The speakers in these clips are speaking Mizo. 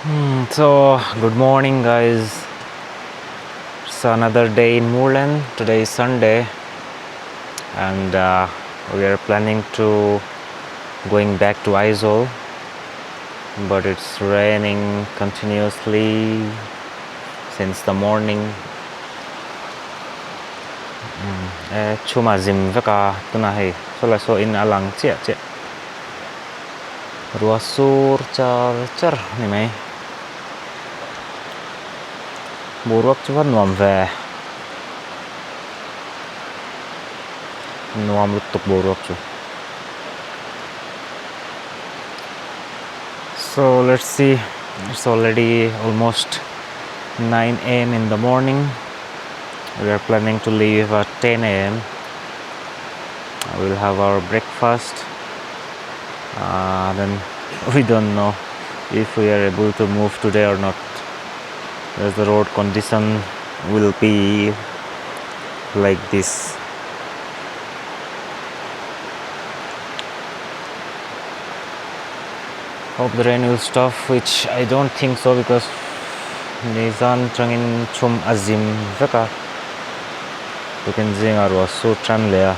Hmm, so good morning guys. It's another day in Murlen. Today is Sunday and we are planning to going back to Aizawl, but it's raining continuously since the morning. E chhum a zim vek a tunah hei sawlai saw in a lang chiah chiah. Ruah sur char char a ni mai. Boruak chu va nuam ve. Nuam lutuk boruak chu. So let's see it's already almost 9 am in the morning. We are planning to leave at 10 am. We'll have our breakfast. Then we don't know if we are able to move today or not, as the road condition will be like this. Hope the rain will stop, which I don't think so, because nizan tangin chhum a zim vek a, tukin zingah ruah sur tan leh a.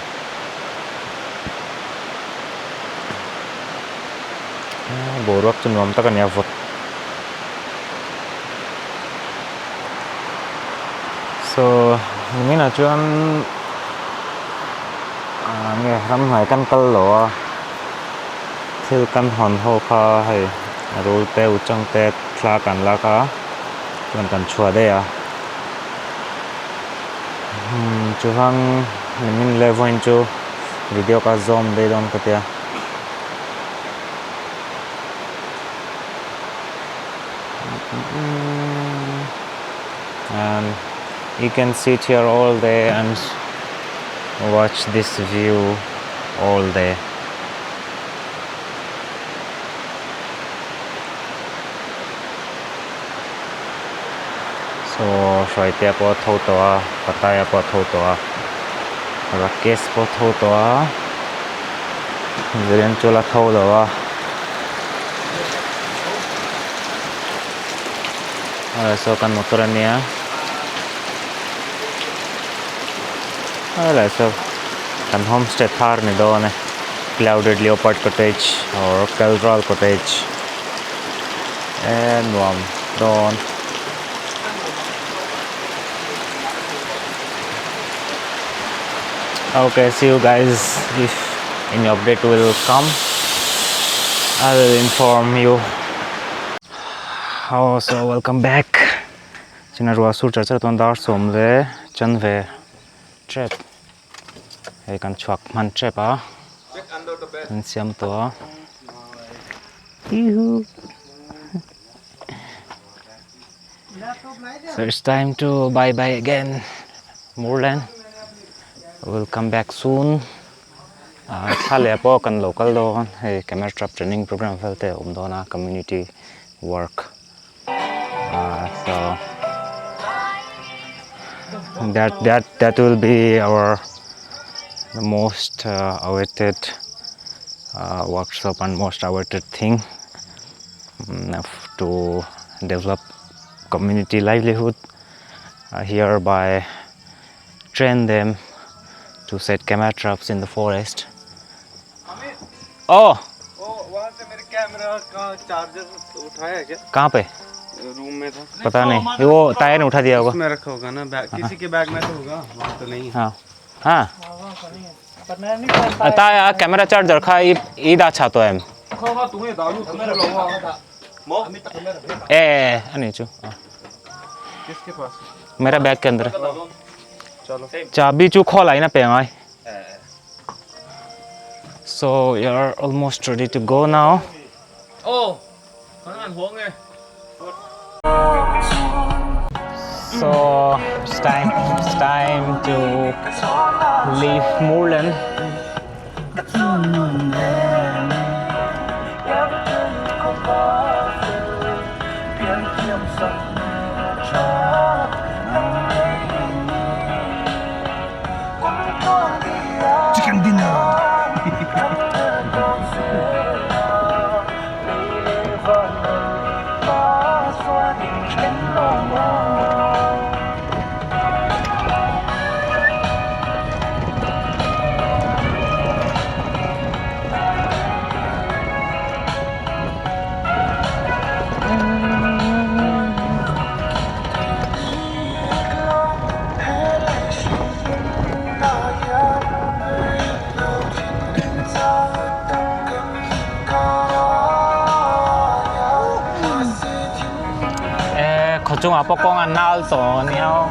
Boruak chu nuam tak a ni a vawt. So niminah chuan ah nge ramhnuai kan kal lo a thil kan hawn ho kha hei rul te uchang te thla kan lak a chuan kan chhuah daih a chuan nimin leh vawiin chu video ka zawm daih dawn ka tia. And you can sit here all day and watch this view all day. So Hruaitea pawh a tho tawh a, Pattaya pawh a tho tawh a, Rakesh pawh a tho tawh a, Viren chu la tho lo a. Saw kan motor a nia helai saw kan homestay thar ni dawn e clouded leopard cottage or kalral cottage e nuam dawn. Okay, see you guys. If any update will come, I will inform you. Oh, so welcome back. China ruah sur char char tuan dar sawm le chan ve trep. Hei kan chhuak hman trep a. Kan siam tawh a. Hihu. So it's time to bye bye again Murlen. We'll come back soon. Thla leh pawh kan lo kal dawn hei camera trap training program vel te a awm dawn a community work so that that that will be our the most awaited workshop and most awaited thing to develop community livelihood here by train them to set camera traps in the forest. Oh, वहाँ से मेरे camera का charger उठाया क्या? कहाँ पे? Room में था। पता नहीं, वो ताया ने उठा दिया होगा। उसमें रखा होगा ना बैग, किसी के बैग में तो होगा, वहाँ तो नहीं है। हाँ हाँ ताया कैमरा चार्जर खा ई दा छा तो एम ए ani chu किसके पास? मेरा बैग के अंदर है। चलो चाबी chu khol ai na pe ngai. So we are almost ready to go now. Oh, So it's time to leave Murlen. Chicken dinner. chungah pawh kawng a nal tawh a nia aw.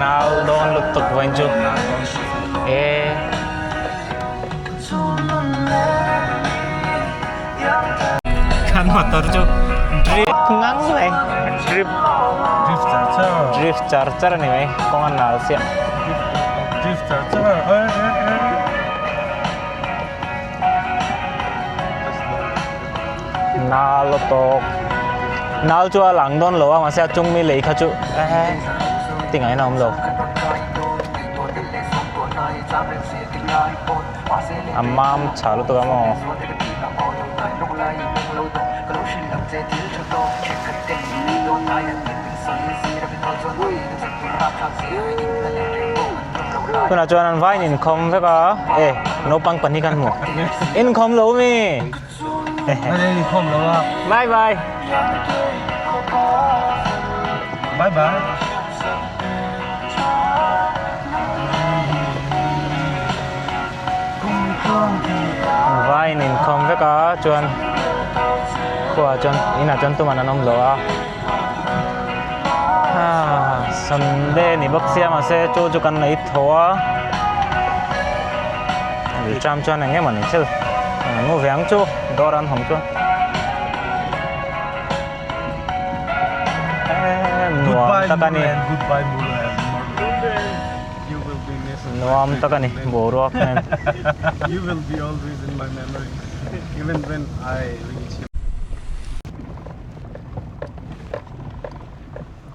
Nal dawn lutuk vawiin chu e. Kan motor chu drift ngang mai drip Drift char char. Drift char char a ni mai kawng a nal chiah. Drift char char. Nal a tawk nal chu a lang dawn lo a mahse a chung mi lei kha chu eh tingahin a awm lo. A mam chha lutuk a maw. Tunah chuan an vaiin inkhawm vek a e naupang pahnih khan hmu inkhawm lo mi inkhawm lo a bye bye bye bye Vaiin inkhawm vek a chuan khuaah chuan inah chuan tuman an awm lo a ah Sunday ni bawk sia mahse chu chu kan nei tho a rilṭam chuan eng emaw ni thil an mu ve ang chu dawr an hawng chuan nuam tak a ni. Nuam tak a ni boruak nen. You will be always in my memory even when I reach you.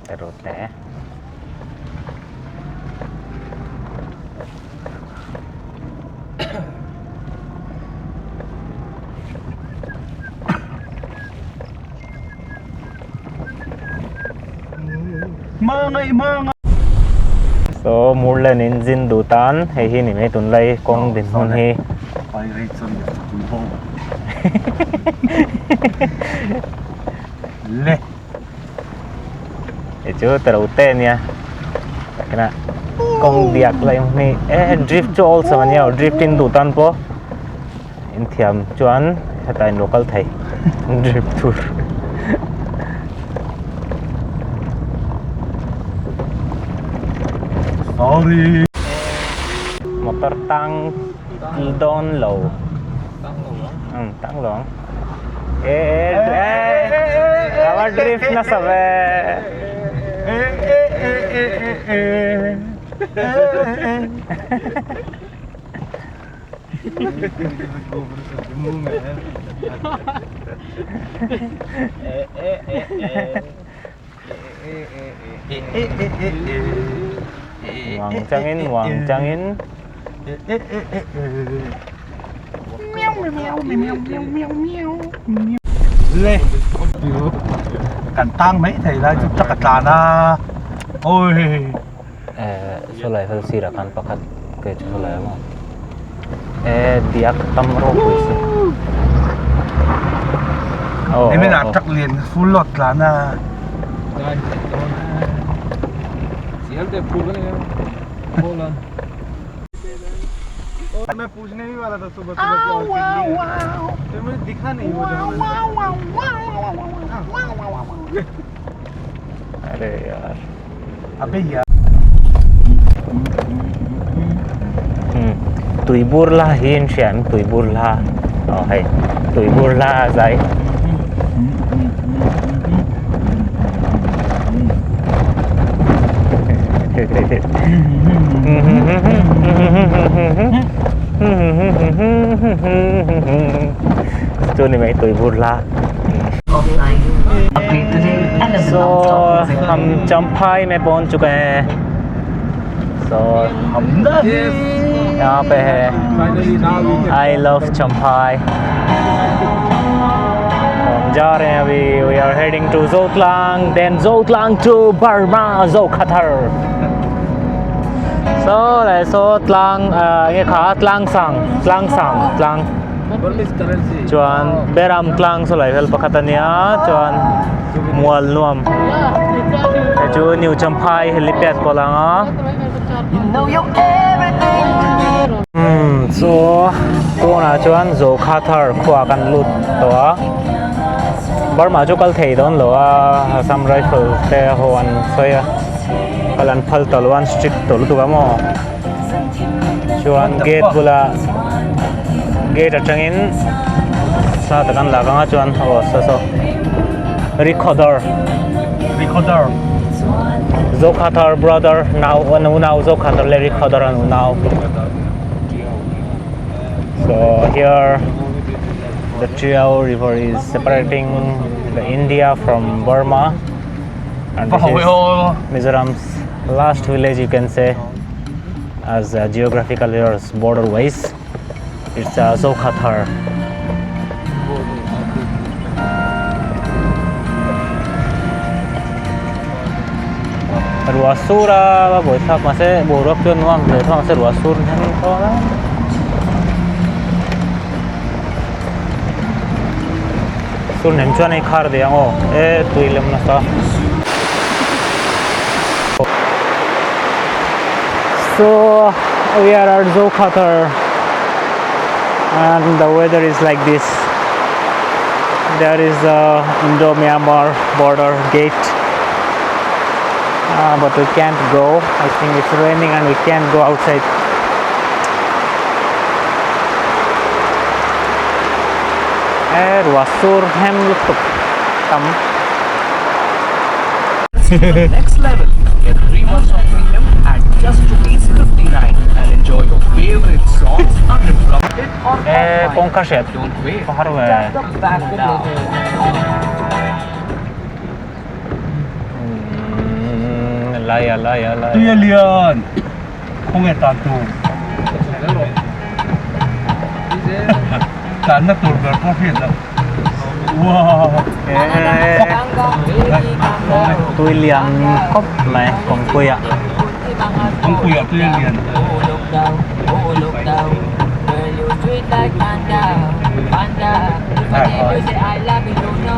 Terute. So Murlen in zin duh tan hei hi ni mai tunlai kawng dinhmun hi. Le. Hei chu taro te ania takina kawng diak lai hmun hi e drift chu awlsam ania drift in duh tan pawh Inthiam chuan hetah in lo kal thei drip tur. Sorry. Motor tang dawn lo. Tang lo ang. Um, tang lo ang. E e e. Awa drift nasa ve. E e e e e e. Muang changin muang changin Le kan tang mai thei lai chu taka tlan a oi Eh sawlai vel sirah khan pakhat ke chu sawlai a maw eh diak tam ropui si aw Nimin ah truck lian full load tlan a Arey yaar. Tui bur la hi an hria em tui bur la aw hei tui bur la a zai chu ni mai tui bur la. So हम चंपाई में पहुंच चुके हैं सो यहाँ पे है I love Champhai हम जा रहे हैं अभी we are heading to Zotlang then Zotlang to Burma Zokhawthar so le so tlang nge kha tlang sang tlang sang tlang Chuan Beram tlang saw lai vel pakhat a nia chuan mual nuam hei chu New Champhai helipad pawh a lang a umm chu tunah chuan Zokhawthar khua kan lut tawh a. Burma chu kal thei dawn lo a Assam Rifle te ho an sawi a kal an phal tawh lo a an strict tawh lutuk a maw chuan gate bulah gate atangin thla tak an lak anga chuan aw saw saw Rikhodar Rikhodar Zokhathar brother nau an unau Zokhathar leh Rikhodar an unau so here the Tiau river is separating the India from Burma and this is Mizoram's last village you can say as uh, geographical border wise it's uh, Zokhathar ruah sur a bawihchhak mahse boruak chu a nuam hle thung a mahse ruah sur hian thawn a sur nem chuan hei khar ve ang aw e tui lem nasa so we are at Zokhawthar and the weather is like this there is the Indo-Myanmar border gate uh, but we can't go I think it's raining and we can't go outside e ruah sur hnem lutuk tam Next level. Get 3 months of premium at just rupees 59 and enjoy your favorite songs uninterrupted or e offline. kawngka hriat Don't wait. har ve Tap the banner now. Umm lai a lai a lai Tui a lian khawnge tan tur tanna tur ber pawh hriat loh wow Tui lian khawp mai kawngpui ah kawngpui ah tui a lian.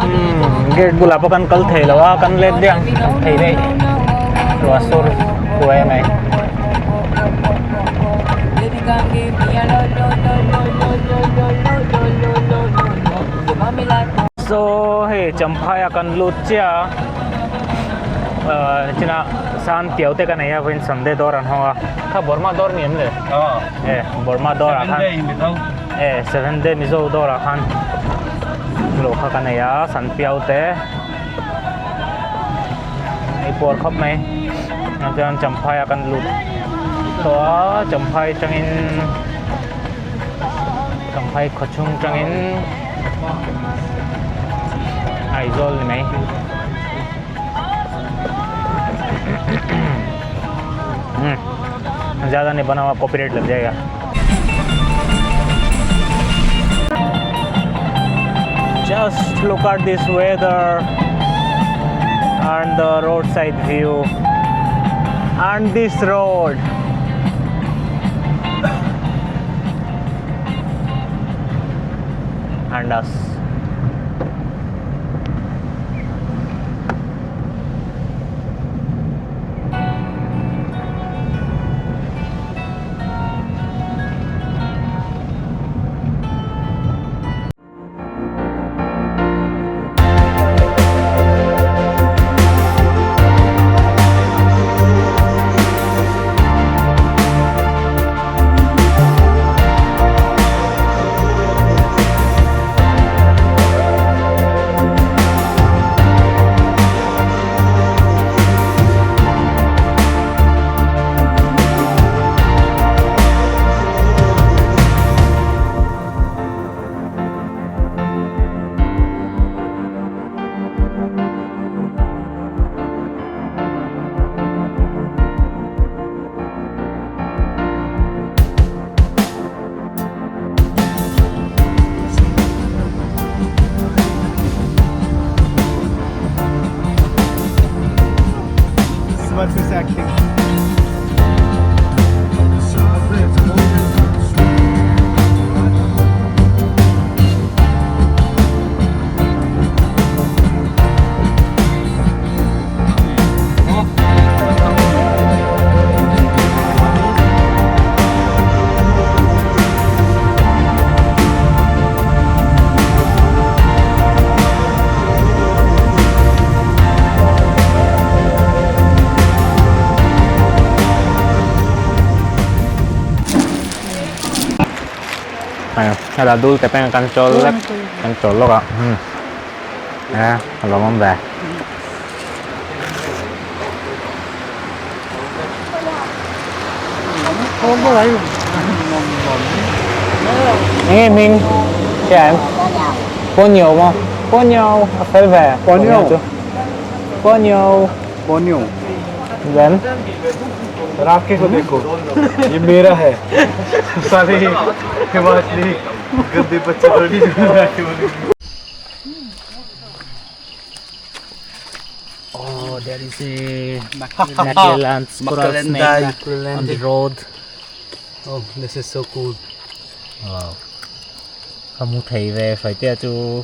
Umm gate bulah pawh kan kal thei lo a kan let daih ang thei daih ruah sur huai mai. So hei Champhai a kan lut chiah a ahh chinah san piau te ka nei a vawiin Sunday dawr an hawng a kha Burma dawr ni em le e Burma dawr ah khan e seven day Mizo dawr ah khan lawkha ka nei a san piau te ei puar khawp mai chuan Champhai a kan lut tawh a Champhai atangin Champhai khaw chhung atangin Aizawl ni mai ज़्यादा नहीं बना हुआ copyright लग जाएगा Just look at this weather and the roadside view and this road. And us. What's this acting? Hei dul te peng kan chawl lek kan chawl lawk a e a lawmawm ve. Enge hming hria em? Ponyo maw? Ponyo a fel ve. Ponyo. Ponyo. Ponyo. Then राके को देखो ये मेरा है साले हिमाचली गंदे बच्चे थोड़ी राके बोलेंगे Oh, there is a Magellan's coral snake on the road. Oh, this is so cool. Wow. Không thấy về phải tia chú